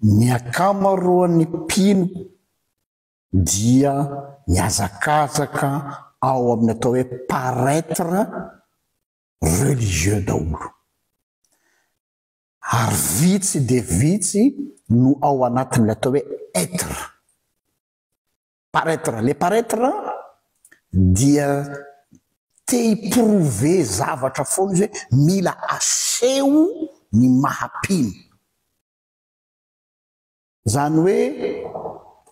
Ny ankamaroan'ny mpino dia mihazakazaka ao amin'ny atao hoe paraitre religieux daholo. Ary vitsy dia vitsy no ao anatin'ilay atao hoe être. Paraitre, le paraitre dia te hi-prouver zavatra foana izy hoe mila aseho ny maha mpino. Izany hoe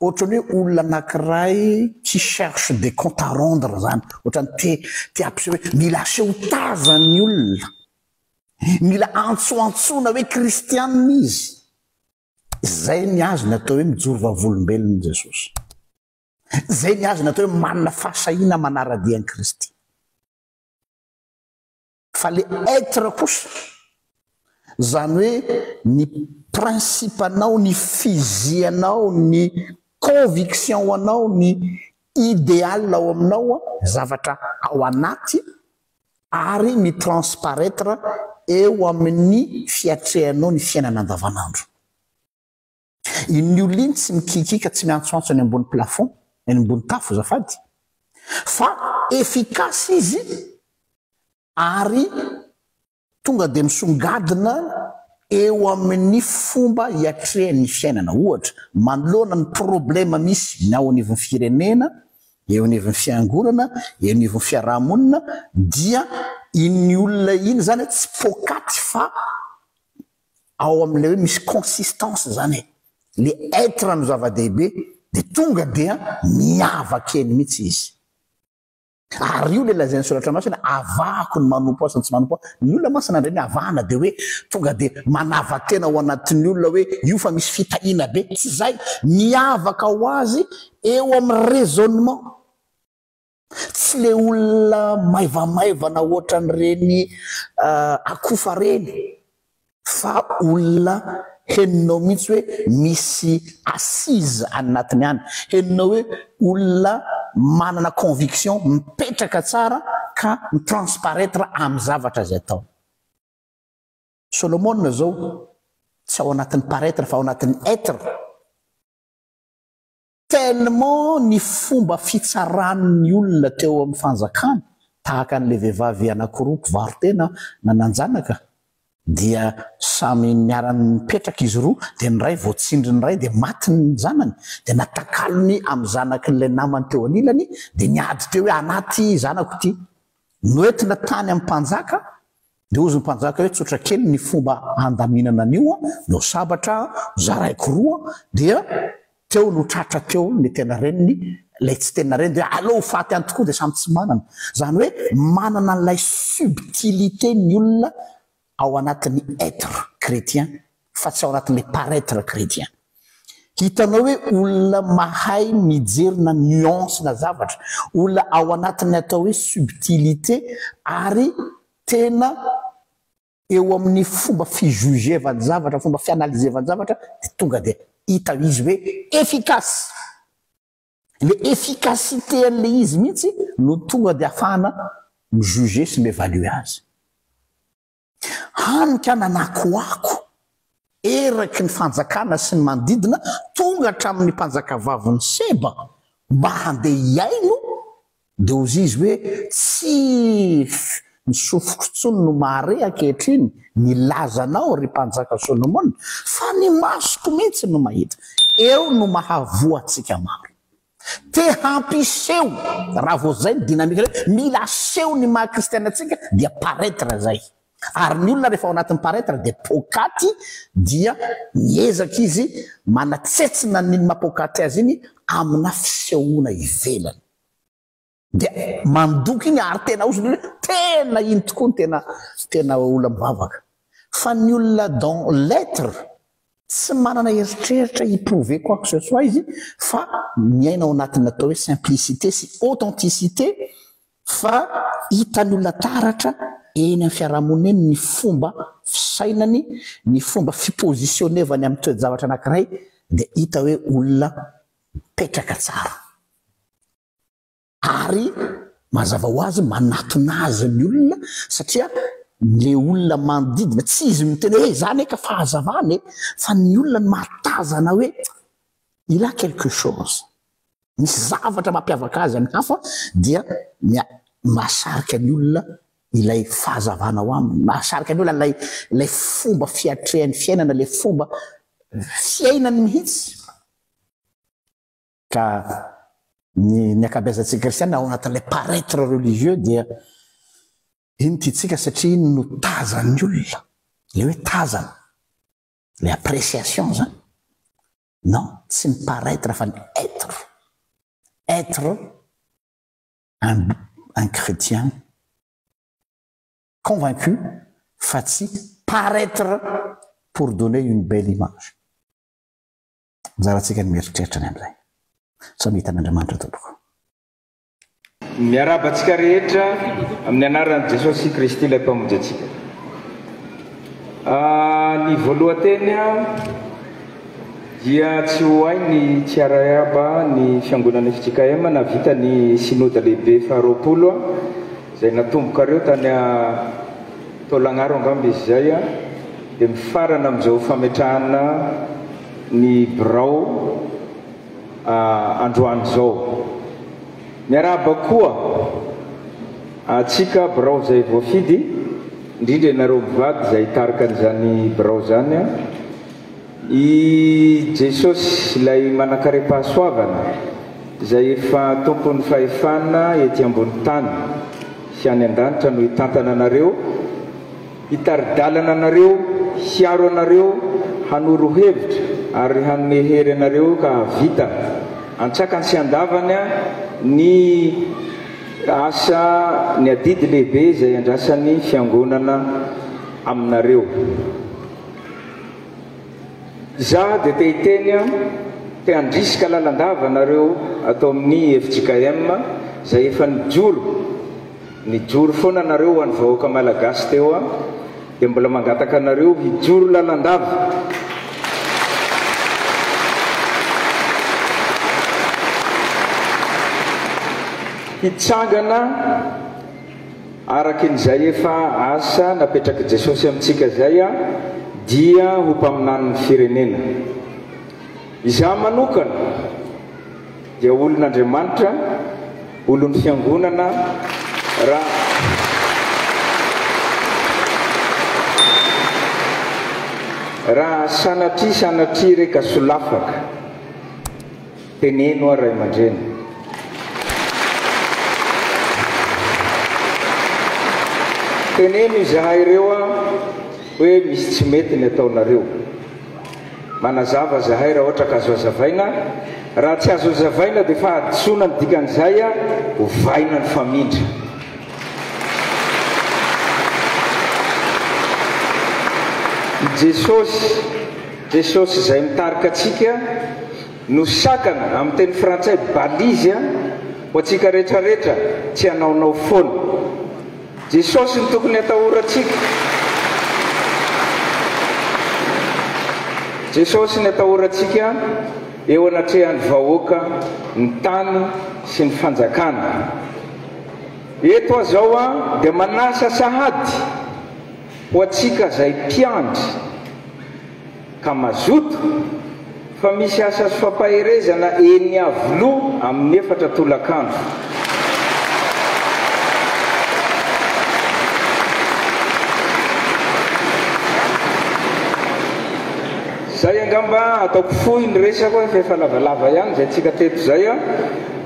ohatran'ny hoe olona anankiray qui cherche des comptes à rendre izany, ohatran'ny te te hampiseho hoe mila aseho tazan'ny olona, mila antsoantsoina hoe kristianina izy. Izay ny azy ny atao hoe mijoro vavolombelon'i Jesosy. Izay ny azy ny atao hoe manana fahasahiana manara-dia an'i Kristy. Fa le être kosa, izany hoe ny principe-nao, ny fizianao, ny conviction anao, ny idéal ao aminao, zavatra ao anaty ary mi-transparaître eo amin'ny fiatrehanao ny fiainana andavanandro. Iny olona iny tsy mikikiaka, tsy miantsoantso any ambony plafond, any ambony tafo azafady, fa efficace izy ary tonga dia misongadina eo amin'ny fomba hiatrehany ny fiainana. Ohatra, manoloana ny problema misy ny ao anivon'ny firenena, eo anivon'ny fiangonana, eo anivon'ny fiaraha-monina dia iny olona iny izany tsy poakaty fa ao amin'ilay hoe misy consistance izany e. Le être no zava-dehibe dia tonga dia miavaka eny mihitsy izy. Ary io ilay lazain'ny soratra masina hoe avahako ny manompo ahy sy ny tsy manompo ahy. Ny olona mantsy nandre ny avahana dia hoe tonga dia manava-tena ao anatin'ny olona hoe io fa misy fitahiana be. Tsy izay. Miavaka ho azy eo amin'ny raisonnement. Tsy ilay olona maivamaivana ohatran'ireny akofa ireny fa olona henonao mihitsy hoe misy assise any anatiny any, henonao hoe olona manana conviction mipetraka tsara ka mi-transparaître amin'ny zavatra izay ataony. Solomona izao tsy ao anatin'ny paraitre fa ao anatin'ny être. Tellement ny fomba fitsaran'ny olona teo amin'ny fanjakana, tahaka an'ilay vehivavy anankiroa mpivaro-tena nanan-janaka, dia samy niara-nipetraka izy roa, dia ny iray voatsindrin'ny iray dia maty ny zanany, dia natakalony amin'ny zanakin'ilay namany teo anilany, dia niady teo hoe anà ity zanako ity. Noentina tany amin'ny mpanjaka, Dia hozy ny mpanjaka hoe tsotra kely ny fomba handaminana an'io an, no sabatra zaraiko roa, dia teo no tratra teo ny tena reniny, ilay tsy tena reniny dia aleo ho faty any tokoa dia samy tsy manana. Izany hoe manana an'ilay subtilité ny olona ao anatin'ny être chrétien fa tsy ao anatin'ilay paraitre chrétien. Hitanao hoe olona mahay mijery na nuance na zavatra, olona ao anatin'ny atao hoe subtilité ary tena eo amin'ny fomba fi-juger-van-javatra, fomba fi-analyser-van-javatra dia tonga dia hita izy hoe efficace. Le efficacité an'ilay izy mihitsy no tonga dia ahafahana mi-juger sy mi-evaluer azy. Hany ka nanakoako eraky ny fanjakana sy ny manodidina tonga hatramin'ny mpanjakavavin'i Seba mba handeha hihaino, dia hozy izy hoe, Tsy ny sofiko intsony no mahare ankehitriny ny lazanao, ry mpanjaka Solomona, fa ny masoko mihitsy no mahita. Eo no mahavoa antsika maro. Te hampiseho, raha vao zay ny dynamique hoe mila aseho ny maha kristiana antsika dia paraitre zay. Ary ny olona rehefa ao anatin'ny paraitre dia poakaty dia miezaka izy manatsetsina an'iny maha poakaty azy iny amina fisehoana ivelany. Dia mandoko iny ary tena ozy ny olona hoe tena iny tokoa no tena tena olona mivavaka. Fa ny olona dans l'etre tsy manana eritreritra hi-prouver quoi que ce soit izy fa miaina ao anatin'ny atao hoe simplicité sy authenticité fa hitan'ny olona taratra eny amin'ny fiarahamonina eny ny fomba fisainany, ny fomba fi-positionner-vany amin'ny toe-javatra anankiray dia hita hoe olona mipetraka tsara. Ary mazava ho azy manatona azy ny olona satria le olona manodidina, tsy izy miteny hoe za anie ka fahazavana e, fa ny olona no mahatazana hoe il a quelque chose, misy zavatra mampiavaka azy amin'ny hafa dia mahasarika ny olona ilay fahazavana ao aminy, mahasarika ny olona ilay ilay fomba fiatrehany fiainana, ilay fomba fiainany mihitsy. Ka ny ny ankabeazantsika kristiana ao anatin'ilay paraître religieux dia iny tiantsika satria iny no tazan'ny olona, ilay hoe tazana, ilay appréciation zany. Non, tsy ny paraître fa ny être. Être un un chrétien convaincu fa tsy paraître pour donner une belle image. Anjarantsika ny mieritreritra ny amin'izay. Samy hitan'Andriamanitra tompoko. Miarahaba antsika rehetra amin'ny anaran'i Jesosy Kristy ilay Mpamonjy antsika. Ny voalohan-teny dia tsy ho hay ny tsy hiarahaba ny Fiangonana fjkm nahavita ny Synoda lehibe faharoapolo izay natombokareo tany Taolagnaro angamba izy izay dia mifarana amin'izao fametrahana ny birao androany izao. Miarahaba koa antsika birao izay voafidy, indrindra ianareo mivady izay hitarika an'izany birao izany. I Jesosy ilay manankarem-pahasoavana, izay efa Tompon'ny fahefana ety ambony tany sy any an-danitra no hitantana anareo, hitari-dalana anareo, hiaro anareo, hanoro hevitra ary hanome hery anareo ka hahavita an-tsakany sy an-davany ny asa, ny adidy lehibe izay andrasan'ny Fiangonana aminareo. Izaho dia te hiteny an, te handrisika lalandava anareo ato amin'ny fjkm izay efa nijoro, nijoro foana nareo ho an'ny vahoaka Malagasy teo an, dia mbola mangataka anareo hijoro lalandava. Hitsangana. Araka izay efa asa napetrak'i Jesosy amintsika izay dia ho mpaminanin'ny firenena. Izaho manokana dia olon'Andriamanitra, olon'ny fiangonana, raha raha sanatria sanatria re ka solafaka. Teneno aho ray aman-dreny. Teneno izahay ireo aho hoe misy tsy mety ny ataonareo. Manazava zahay raha ohatra ka azo azavaina, raha tsy azo azavaina dia fahadisoana ny dikan'izay, ovaina ny famindra. I Jesosy, Jesosy izay mitarika antsika no sakana, amin'ny teny frantsay balise, ho antsika rehetrarehetra tsy hanaonao foana. Jesosy no tokony hatahorantsika. Jesosy ny atahorantsika eo anatrehan'ny vahoaka, ny tany sy ny fanjakana. Eto aho izao dia manasa sahady ho antsika izay mpiandry ka mazoto fa misy asa sy fampaherezana eny Iavoloha amin'ny efatra tolakandro. Izay angamba ataoko fohy ny resako fa efa lavalava ihany izay tsika teto izay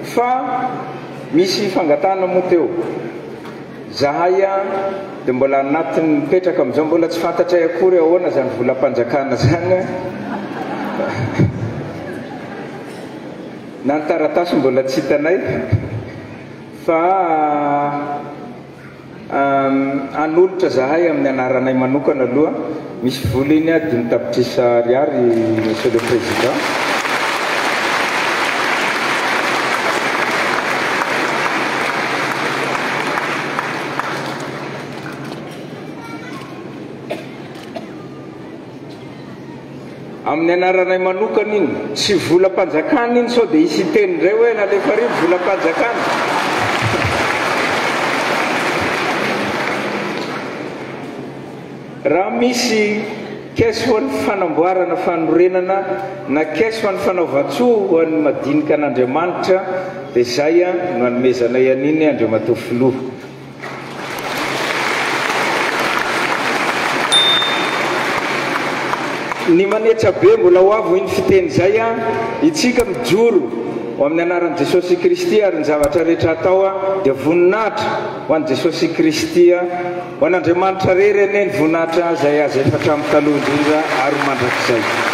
fa Misy fangatahana moa teo. Zahay dia mbola anatin'ny mipetraka amin'izao, mbola tsy fantatray akory ahoana izany volam-panjakana izany. Na ny taratasy mbola tsy hitanay fa Hanolotra zahay amin'ny anaranay manokana aloha, misy vola iny a, 5 tapitrisa ariary Monsieur le Président. Amin'ny anaranay manokana iny, tsy volam-panjakana iny sao dia hisy hiteny indray hoe nalefa ary ny volam-panjakana. Raha misy caisse ho an'ny fanamboarana fanorenana na caisse ho an'ny fanaovan-tsoa ho an'ny madinika an'Andriamanitra dia izay no anomezanay an'iny Andriamatoa Filoha. Ny manetra be mbola ho avy hoy ny fiteny izay an, itsika mijoro ho amin'ny anaran'i Jesosy Kristy ary ny zavatra rehetra atao dia voninahitra ho an'i Jesosy Kristy, ho an'Andriamanitra rery anie ny voninahitra izay azy efa hatramin'ny taloha indrindra ary ho mandrakizay.